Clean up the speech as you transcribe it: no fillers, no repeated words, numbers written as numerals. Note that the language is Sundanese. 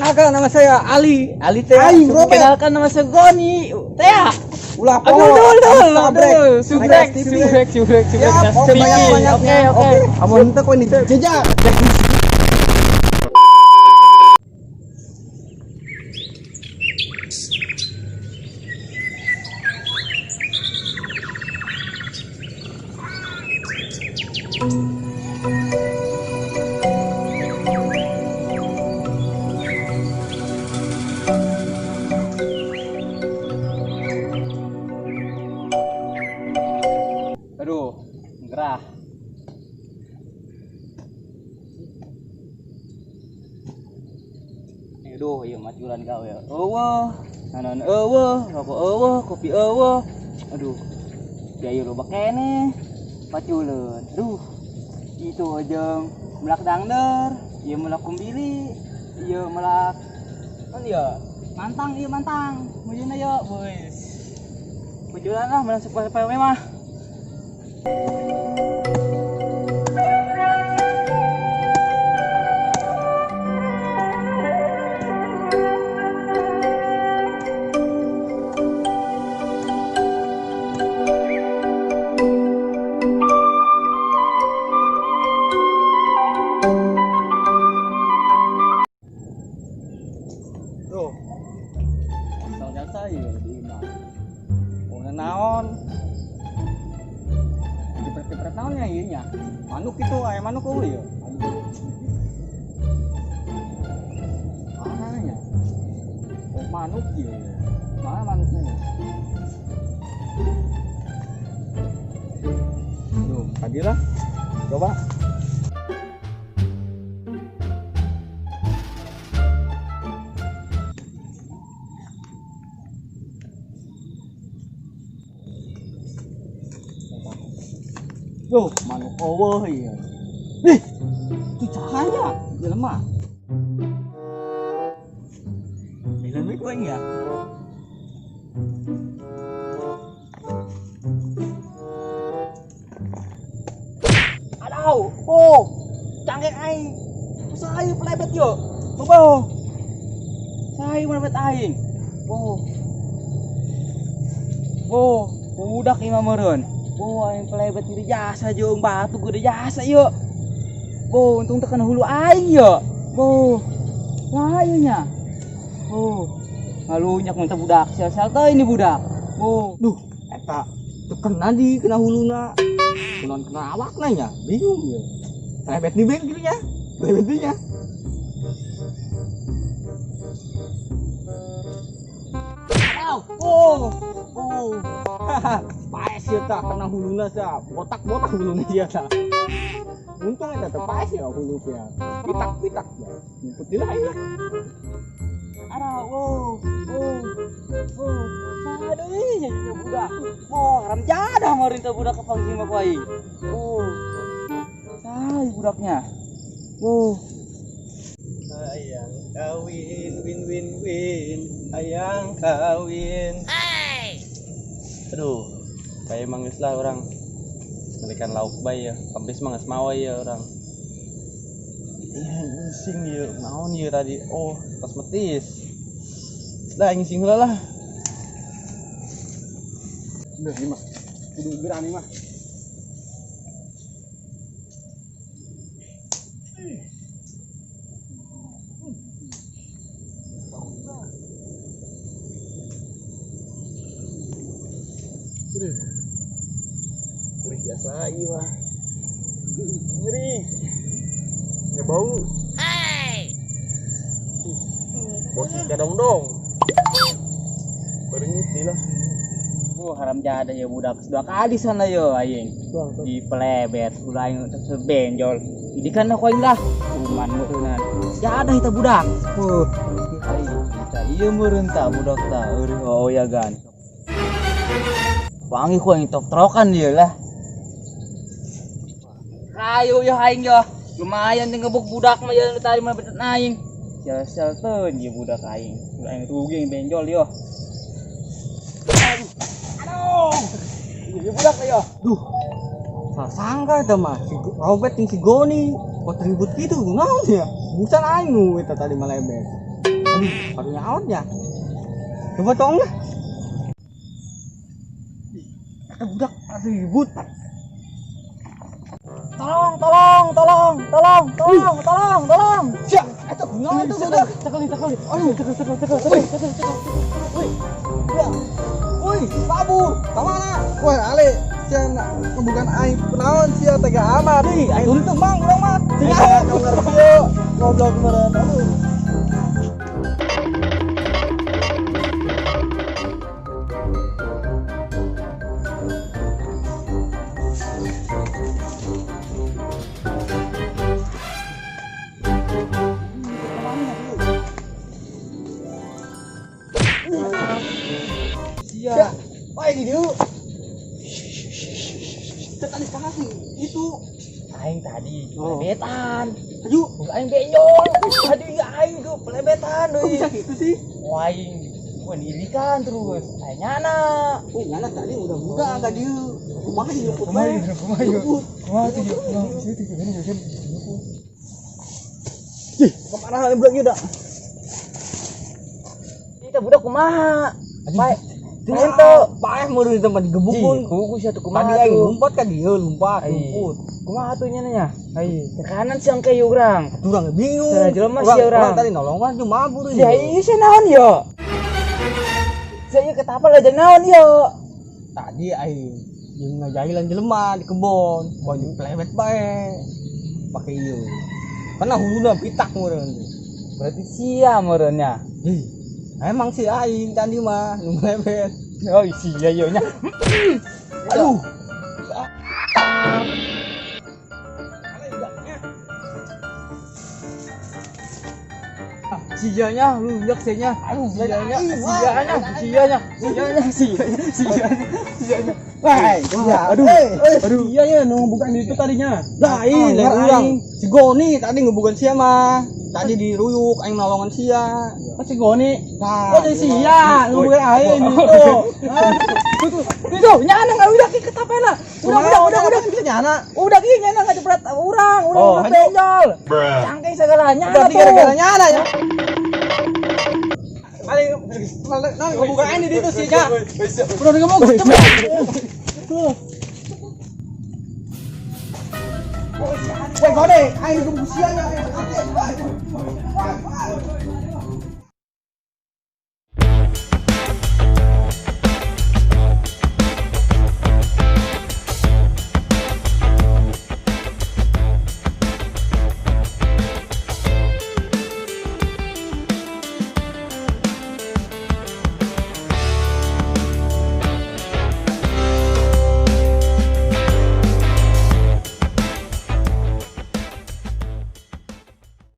Perkenalkan nama saya Ali. Ali teh. Aing, Robert. Perkenalkan nama saya Goni. Teh. Ulah Aduh, poho. aduh, aduh, Sabrek. aduh. Subrek, TV. subrek, subrek, subrek. Ya, Nas TV. sebanyak-banyaknya. Oke, oke. Amun teu kowe jejak. Aduh, gerah. Aduh, ieu maculan kau ya. Eueuh, nanon eueuh, rokok eueuh, kopi eueuh. Aduh. Biaya loba keneh. Paculeun. Aduh. Itu jeung melak dangder, ieu melak kumbili, ieu melak kan ya mantang ieu mantang. Mujuna yo, boys. Paculan lah melak supaya mah. Tuh. Jasa ieu di imah. Oh, naon? Jepret-jepret naon nya ieu nya? Manuk itu aya manuk eueuh ieu. Aduh. Mana nya? Oh, manuk ieu. Mana manuknya? Duh, tadi lah. Coba. Duh, manuk eueuh ieu. Ih, itu cahaya jelema. Milan we kuing ya. Aduh, oh, cangkek aing. Saya pelebet yo. Bobo. Saya pelebet aing. Bo. Bo, budak imah meureun. Bo, aing pelebet di jasa jeung batu gede jasa yo. Bo, untung teu kena hulu aing yo. Bo. Wah, ieu nya. Bo. Ngalunyak mun teh budak, sial-sial teh ini budak. Bo. Duh, eta teu kena di kena huluna. Kunaon kena awakna nya, bingung ieu. Pelebet di beng kitu nya. Pelebet di nya. Oh, oh. Paes ieu tah kena huluna sia, botak-botak huluna sia tah. Untung eta teh paes ya hulu sia. Pitak-pitak ya. Ngumpet deui lah ieu. Aduh, oh, oh, oh. Saha deui nya ieu budak. Oh, haram jadah meureun teh budak kapanggih mah ku aing. Oh. Saha ieu budaknya? Oh. Hayang kawin, win win win, hayang kawin. Aduh, kayak emang geus lah orang belikan lauk bae ya, kempis mah geus mawa ya orang. Iya, ngising ieu, naon ieu tadi? Oh, kosmetis. Lah ngising heula lah. Duh, ini mah. Kudu geura nih mah. Aduh. Ngeri biasa ieu mah. Ngeri. Nggak bau. Bosih kadong-dong. Baru ngiti lah. Oh, haram jadah ya budak. Dua kali sana yo aing. Di pelebet ulah aing sebenjol. Ini kan aku aing lah. Cuman meureunna. Jadah eta budak. Oh. Aing kita ieu meureun ta budak ta eueuh oh ya gan. Wangi ku aing tok-trokan dia lah. Kayu yo aing yo. Lumayan teh ngebuk budak mah ya tadi mah betet aing. Sial-sial teu ieu budak aing. Ulah aing rugi aing benjol yo. Aduh. Ieu budak yo. Duh. Salah sangka eta mah si Robert jeung si Goni. Kok ribut gitu naon ya? Busan aing nu eta tadi mah lebet. Aduh, baru nyautnya. Coba tolong lah. Ada budak ribut. Tolong, tolong, tolong, tolong, tolong, tolong, tolong. Sia, eta kunaon itu budak? Cekali, cekali. Aduh, cekali, cekali, cekali, cekali, cekali. Woi. Ya. Woi, kabur. Ka mana? Wah, Ale, sia ngebukan aing kunaon sia tega amat. Ih, aing teu mang urang mah. Sia ngerti yo. Goblok meureun. Aduh. Sia. Woi, di dieu. Tadi kasih itu. Aing tadi Oh. pelebetan. Ayo, Aing benyol. Aduh, ya aing ke pelebetan kok deui. bisa gitu sih? Wah, aing gua dirikan terus. Aing nyana. Oh, nyana tadi udah budak ka dieu. Kumaha nyumput bae. Kumaha Nyumput. Kumaha tuh? Kumaha tuh? Ih, kemana hal budak ieu dah? Kita budak kumaha? Baik. Ente, paeh meureun tempat digebukun. Kuku sia tuh kumaha Tadi aing tuh? lompat ka dieu, lompat, Ai. lumput. Kumaha tuh nya nya? Ai, ke kanan siang kayak urang. Urang bingung. Salah jelema sia urang. Urang tadi nolongan cuma mabur Ya iya sia naon yo? Sia ieu ketapal aja naon yo? Tadi aing jeung ngajailan jelema di kebon, baju plebet bae. Pake ieu. Karena huluna pitak meureun. Berarti sia meureun nya. Ih, emang si aing tadi mah nu mlebet. Oh sia yo nya. Aduh. Sianya lunyak sianya. Aduh, Sianya, sianya, sianya, sianya, sianya, sianya, sianya. Wah, ya, Aduh. aduh. Aduh. Iya ya, nu bukan itu tadinya. Lain, Ah, lain urang. Si Goni tadi ngebukan sia mah. Tadi diruyuk aing nolongan sia. Oh, si Goni. Nah, Oh, jadi sia, nu bukan aing itu. Itu nyana nggak udah ketapela. Udah udah udah udah. Bisa nyana. Udah ki nyana nggak jepret urang, urang Oh, udah benjol. Cangkeng segalanya Berarti tuh. gara-gara nyana ya. Paling nah ngebuka aing di ditu sih nya. Udah ngomong. Woi, Goni, aing digebuk sia nya. Woi, woi, woi.